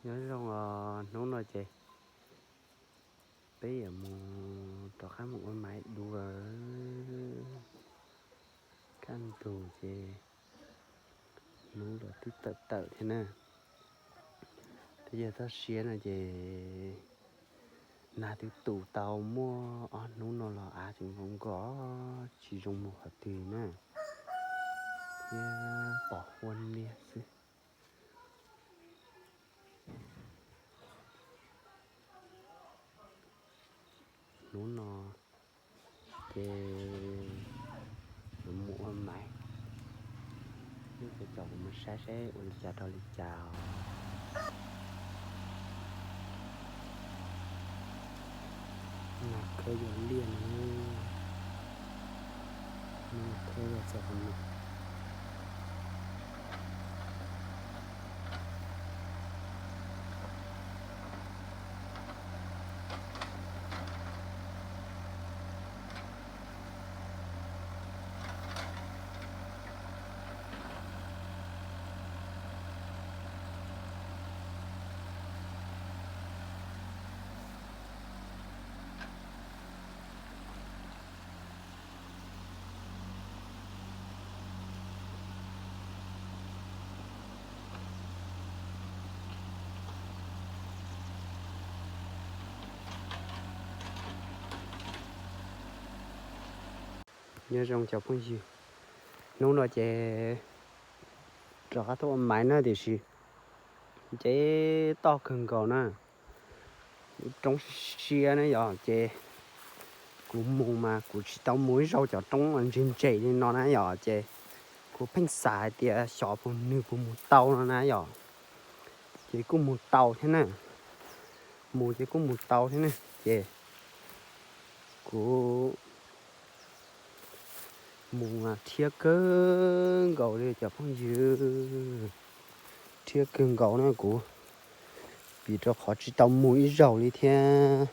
Nyob zoo os, hnub no ces peb yuav mus rov qab mus ua maiv dua. Kaj ntug ces hnub los twb tawm tawm thiab na. Twb yog txoj sia no ces nag twb tu tau muaj ob hnub no los av tseem nkaus nkaus tsis zoo mus qhov twg na. Thiab pom huab niab xwb. Hnub no ces yuav mus ua maiv, nej cov caum kuv mus saib saib ua li cas rau li cas os. Nag khawb yuav liaj no, nag khawb yuav txog qhov no. Nyob zoo cov phooj ywg, hnub no ces rov qab tuaj ua maiv na tiam sis ces toj kawg nkaus na, roob siab siab na yom, ces kuv mus mas kuv tsis tau mus ib zaug cov roob ntse ntse li no na yom, ces kuv pheej xav hais tias xyov puas nws puas mus tau no na yom, ces kuj mus tau thiab na, mus ces kuj mus tau thiab na, ces kuv mus mas rhiab kawg nkaus li cov phooj ywg, rhiab kawg nkaus na kuv, vim rau qhov tsis tau mus ib zaug li thiab.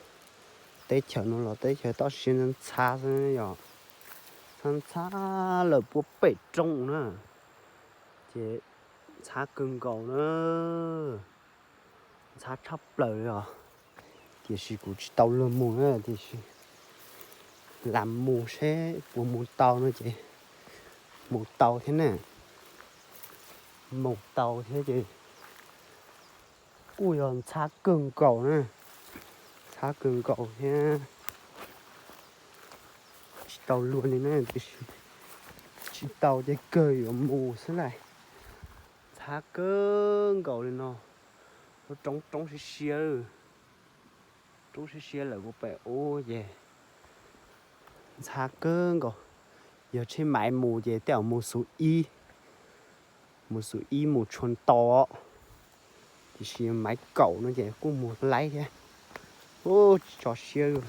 Teb chaws no los teb chaws toj siab ntxhab xwb yom, ntxhab ntxhab lawm puag pem roob na, ces ntxhab kawg nkaus na, ntxhab tshaj plaws li os. Tiam sis kuv tsis tau luag mus na, tiam sis lam mus seb puas mus tau no ces mus tau thiab na, mus tau thiab ces kuj yog ntxhab kawg nkaus na, ntxhab kawg nkaus thiab. Tsis tau luag li na, tiam sis tsis tau ces kawg yuav mus xwb lauj. Ntxhab kawg nkaus li no, lub roob roob siab siab, roob siab siab lawm kuv pem ub ces ntxhab kawg nkaus. Yog tsheb maiv mus ces tej zaum mus xus ib, mus xus ib mus tshua ntau, tiam sis maiv kaum no ces kuj mus laib thiab. Ub, tsis tso siab li.